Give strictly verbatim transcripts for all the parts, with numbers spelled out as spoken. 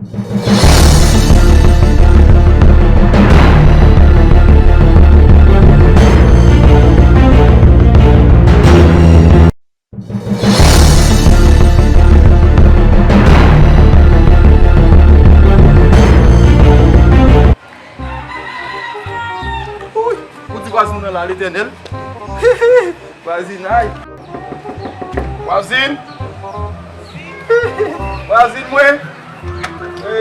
Ou di vwazin nan la, Letènèl. Vwazinay. Vwazin. Vwazin mwen.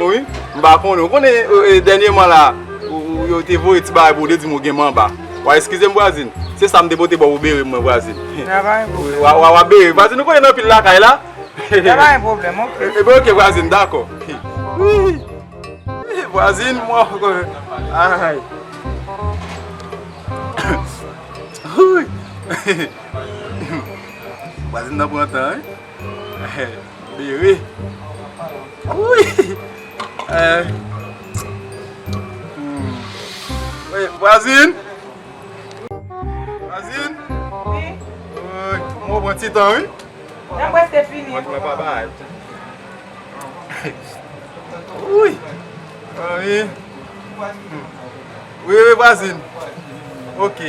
Wi, m pa konnen. Ou konnen, e, e, dènyèman la, ou, ou, yo te voye ti bagay pou ou te di m ou gen manba. W a eskize m, vwazin. Se sa m te pote ba w pou bere mwen, vwazin. Travay, w a, w a bere. Vwazin, ou konnen nan pil lakay la. Travay, pwoblèm, ok. E, e, ben, ok, vwazin, dakò. Wi. Vwazin, mwen, ay. Wi. Vwazin nan pran tan, wi. Bere. Wi. Eh. Hmm. Wi, vwazin. Vwazin. Wi. Wi, mwen pran ti tan, wi. Nan prèske fini. Mwen, mwen pa bay. Wi. Ah, wi. Wi, wi, vwazin. Ok.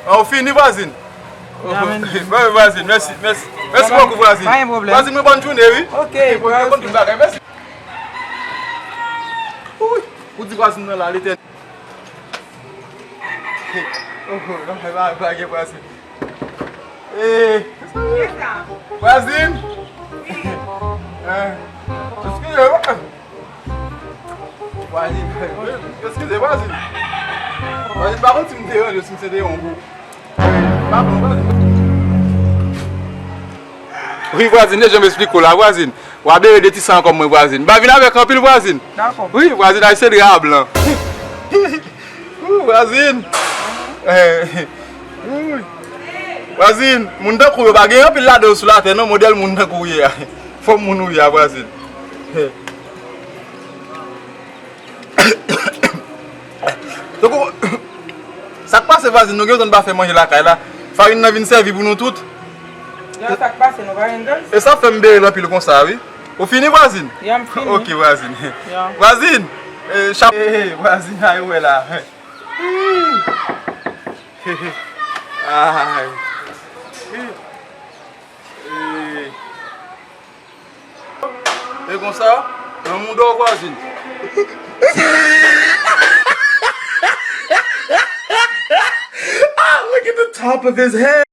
Ah, ou fini, vwazin? Wi, wi, vwazin. Mèsi, mèsi. Mèsi bokou, vwazin. Pa gen pwoblèm. Vwazin, mwen bòn jounen, wi. Ok, vwazin. Mèsi. Wi. Ou di vwazin nan la, Letènèl. Oh, non, pa, pa gen vwazin. Eh, vwazin. Eh, eskize, vwazin. Eskize, vwazin. Vwazin, pa konn si m deranje, si m se te yon gwo. Eh, pa konn, vwazin. Wi, vwazin, e jan m esplike w la, vwazin. W a bere de ti san ankò mwen, vwazin. M pa vin avèk anpil, vwazin. Dakò. Wi, vwazin, ay se dra blan. Ou, vwazin. Eh, wi. Vwazin, moun tankou w yo pa gen anpil ladan yo sou latè, non, modèl moun tankou w ye a. Fòm moun ou ye a, vwazin. Tankou, sa k pase, vwazin, nou gen tan pa fè manje lakay la. Farin nan vin sèvi pou nou tout. Yo, sa k pase, nou pa vin danse? E sa fè m bere l anpil konsa, wi. Ou fini, vwazin? Ya, m fini. Ok, vwazin. Ya. Vwazin! Eh, chap-, eh, vwazin, ay, ou wè la. Ay. Eh. E konsa, nan mouda w, vwazin. Ah, look at the top of his head.